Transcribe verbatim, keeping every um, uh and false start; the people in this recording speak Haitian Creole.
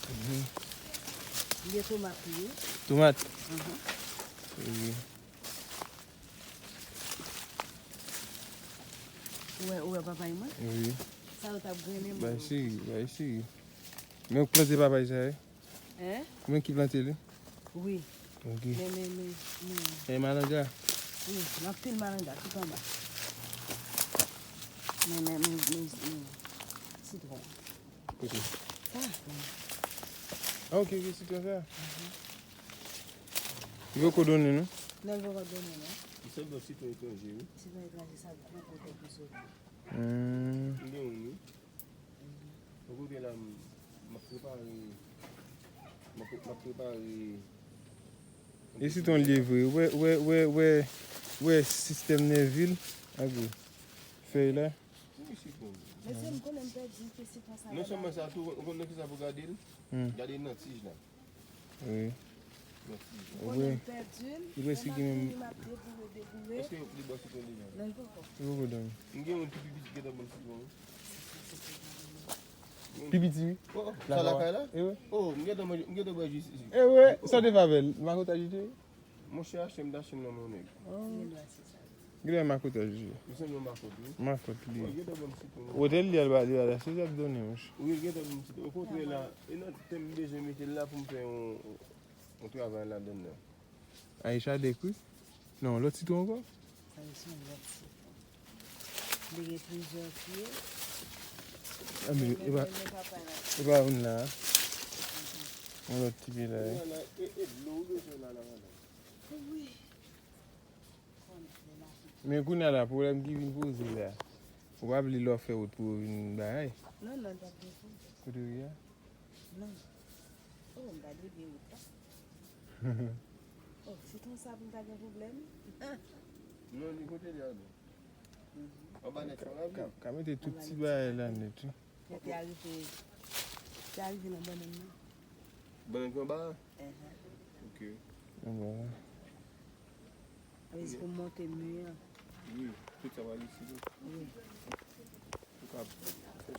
Li gen tomat tou, wi. Tomat? Mhm. Wi. Ou wè, ou wè papay mwen? Wi. Sa yo t ap grennen mwen. Bay seri, bay seri. Men ou plante papay sa, wi? Hein? Ou menm ki plante li? Wi. Ok. Men, men, men, men. E malanga? Wi, gen anpil malanga tout anba. Men, men, men, men, men sitwon. Kote? Sa. Ah, ok, ok, sitwon sa. Mhm. Li poko donnen, non? Non, li poko donnen, non. Li sanble yon sitwon etranje, wi. Sitwon etranje, sa gwo, gwo tèt li soti. Hmm. M gen youn, wi. Yon kote la, m, m ap prepare, m ap, m ap prepare. E sitwon li ye vre? Wè, wè, wè, wè, wè sistèm nèvi l. Ak fèy la. Wi, sitwon. Mesye, m konnen m pèdi ke sitwon sa. Non sèlman sa, tou, ou konn nan ki sa pou gade l? Hmm. Gade nan tij la. Wi. Ou konnen m pèdi l, ou prèske gen menm. M ap deboure, deboure. Èske li bò sitwon deja? Non, li poko. Li poko donk. M gen youn ki pi piti ki gentan ban m sitwon, wi. Pi piti, wi. Oh, oh, sa lakay la? E wi. Oh, m gentan manje, m gentan bwè jis isi. E wi, sa te pa bèl. Makotaj li te? Monchè, achte m t achte l nan men yon nèg. Gen dwa se sa. Gen dwa makotaj li ye. Li sanble yon makòt, wi. Makòt li ye. Wi, gentan ban m sitwon. Wotè li al ba, li al achte, sa ap donnen, monchè. Wi, gentan ban m sitwon. Okontrè la, e nan tèm m bezwen mete l la pou m fè yon, yon travay ladann nan. Ayicha dèk, wi. Non, lòt sitwon ankò? Sa se yon lòt sitwon. Li gen plizyè pye. Ah, men, men, e pa, men, men papay la. E pa youn la. Yon lòt ti pye la, wi. Kounye a la, e, e dlo ou bezwen la, la, madanm. Wi. Men kounye a la, pwoblèm ki vin poze la. Ou pa vle lè w fè wout pou yo vin bagay. Non, non, l p ap gen pwoblèm. Kote w ye a? Non. Oh, m pa dwe gen wout la. Oh, se konsa pou m pa gen pwoblèm. Non, li kote li a, non. Mhm. Anba nèt sa la, wi. Ka, ka mete tout ti bagay la nèt, wi. Yo te arive, te arive nan bannann nan. Bannann ki anba a? Enhen. Ok. Anba a. Sa vle di pou monte mi an. Wi, tout sa pral isit, wi. Wi. Ou ka fè